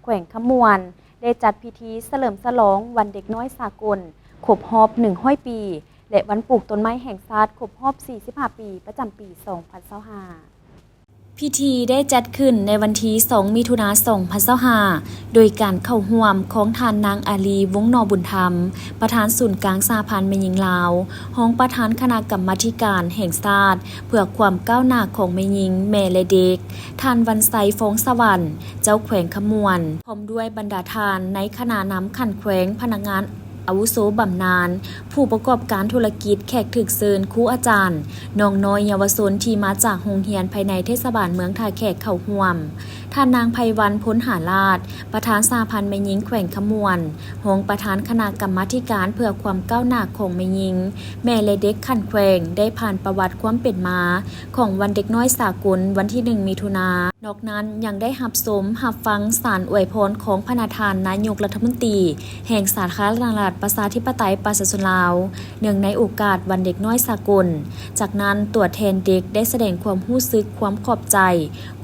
ແຂວງຄຳມ່ວນ ໄດ້ຈັດພິທີສະເຫຼີມສະຫຼອງວັນເດັກນ້ອຍສາກົນຄົບຮອບໜຶ່ງຮ້ອຍປີ ແລະ ວັນປູກຕົ້ນໄມ້ແຫ່ງຊາດຄົບຮອບສີ່ສິບຫ້າປີ ປະຈຳປີສອງພັນຊາວຫ້າ. ພິທີໄດ້ຈັດຂຶ້ນໃນວັນທີສອງ ມິຖຸນາ ສອງພັນຊາວຫ້າ ໂດຍການເຂົ້າຮ່ວມຂອງທ່ານນາງ ອາລີ ວົງໜໍບຸນທຳ ປະທານສູນກາງສະຫະພັນແມ່ຍິງລາວ, ຮອງປະທານຄະນະກຳມາທິການແຫ່ງຊາດເພື່ອຄວາມກ້າວໜ້າຂອງແມ່ຍິງ, ແມ່ ແລະ ເດັກ, ທ່ານ ວັນໄຊ ຟອງສະຫວັນ ເຈົ້າແຂວງຄຳມ່ວນ ພ້ອມດ້ວຍບັນດາທ່ານໃນຄະນະນຳຂັ້ນແຂວງ, ພະນັກງານອາວຸໂສບຳນານ, ຜູ້ປະກອບການທຸລະກິດ, ແຂກຖືກເຊີນ, ຄູອາຈານ, ນ້ອງນ້ອຍເຍົາວະຊົນທີ່ມາຈາກໂຮງຮຽນພາຍໃນເທດສະບານເມືອງທ່າແຂກເຂົ້າຮ່ວມ. ທ່ານນາງ ໄພວັນ ພົນຫາລາດ ປະທານສະຫະພັນແມ່ຍິງແຂວງຄຳມ່ວນ, ຮອງປະທານຄະນະກຳມາທິການເພື່ອຄວາມກ້າວໜ້າຂອງແມ່ຍິງ, ແມ່ ແລະ ເດັກຂັ້ນແຂວງ ໄດ້ຜ່ານປະຫວັດຄວາມເປັນມາຂອງວັນເດັກນ້ອຍສາກົນວັນທີໜຶ່ງ ມິຖຸນາ. ນອກນັ້ນຍັງໄດ້ຮັບຊົມຮັບຟັງສານອວຍພອນຂອງພະນະທ່ານນາຍົກລັດຖະມົນຕີແຫ່ງສາທາລະນະລັດປະຊາທິປະໄຕປະຊາຊົນລາວ ເນື່ອງໃນໂອກາດວັນເດັກນ້ອຍສາກົນ. ຈາກນັ້ນຕົວແທນເດັກໄດ້ສະແດງຄວາມຮູ້ສຶກ, ຄວາມຂອບໃຈ,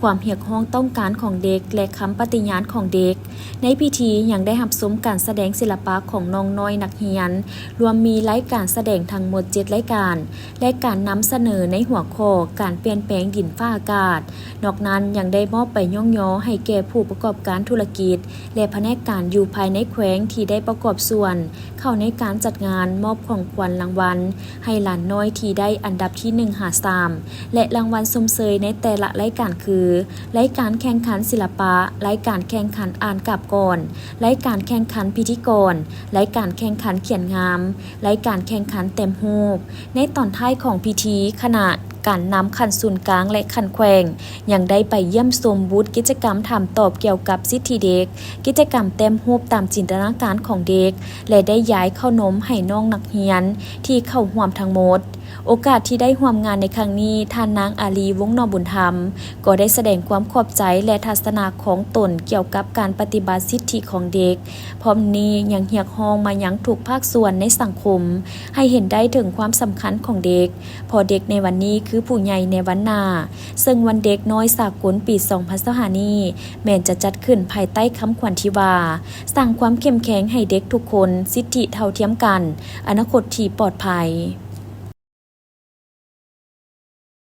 ຄວາມຮຽກຮ້ອງຕ້ອງການຂອງເດັກ ແລະ ຄຳປະຕິຍານຂອງເດັກ. ໃນພິທີຍັງໄດ້ຮັບຊົມການສະແດງສິລະປະຂອງນ້ອງນ້ອຍນັກຮຽນ, ລວມມີລາຍການສະແດງທັງໝົດເຈັດລາຍການ ແລະ ການນຳສະເໜີໃນຫົວຂໍ້ການປ່ຽນແປງດິນຟ້າອາກາດ. ນອກນັ້ນຍັງໄດ້ມອບໃບຍ້ອງຍໍໃຫ້ແກ່ຜູ້ປະກອບການທຸລະກິດ ແລະ ພະແນກການຢູ່ພາຍໃນແຂວງທີ່ໄດ້ປະກອບສ່ວນເຂົ້າໃນການຈັດງານ, ມອບຂອງຂວັນລາງວັນໃຫ້ຫຼານນ້ອຍທີ່ໄດ້ອັນດັບທີໜຶ່ງຫາສາມ ແລະ ລາງວັນຊົມເຊີຍໃນແຕ່ລະລາຍການຄື ລາຍການແຂ່ງຂັນສິລະປະ, ລາຍການແຂ່ງຂັນອ່ານກາບກອນ, ລາຍການແຂ່ງຂັນພິທີກອນ, ລາຍການແຂ່ງຂັນຂຽນງາມ, ລາຍການແຂ່ງຂັນແຕ້ມຮູບ. ໃນຕອນທ້າຍຂອງພິທີ, ຄະນະການນຳຂັ້ນສູນກາງ ແລະ ຂັ້ນແຂວງ ຍັງໄດ້ໄປຢ້ຽມຊົມບູດກິດຈະກຳຖາມຕອບກ່ຽວກັບສິດທິເດັກ, ກິດຈະກຳແຕ້ມຮູບຕາມຈິນຕະນາການຂອງເດັກ ແລະ ໄດ້ຢາຍເຂົ້ານົມໃຫ້ນ້ອງນັກຮຽນທີ່ເຂົ້າຮ່ວມທັງໝົດ. ໂອກາດທີ່ໄດ້ຮ່ວມງານໃນຄັ້ງນີ້, ທ່ານນາງ ອາລີ ວົງໜໍບຸນທຳ ກໍໄດ້ສະແດງຄວາມຂອບໃຈ ແລະ ທັດສະນະຂອງຕົນກ່ຽວກັບການປະຕິບັດສິດທິຂອງເດັກ. ພ້ອມນີ້ຍັງຮຽກຮ້ອງມາຍັງທຸກພາກສ່ວນໃນສັງຄົມ ໃຫ້ເຫັນໄດ້ເຖິງຄວາມສຳຄັນຂອງເດັກ, ເພາະເດັກໃນວັນນີ້ຄືຜູ້ໃຫຍ່ໃນວັນໜ້າ. ເຊິ່ງວັນເດັກນ້ອຍສາກົນປີສອງພັນຊາວຫ້ານີ້ ແມ່ນຈະຈັດຂຶ້ນພາຍໃຕ້ຄຳຂວັນທີ່ວ່າ ສ້າງຄວາມເຂັ້ມແຂງໃຫ້ເດັກທຸກຄົນ, ສິດທິເທົ່າທຽມກັນ, ອະນາຄົດທີ່ປອດໄພ.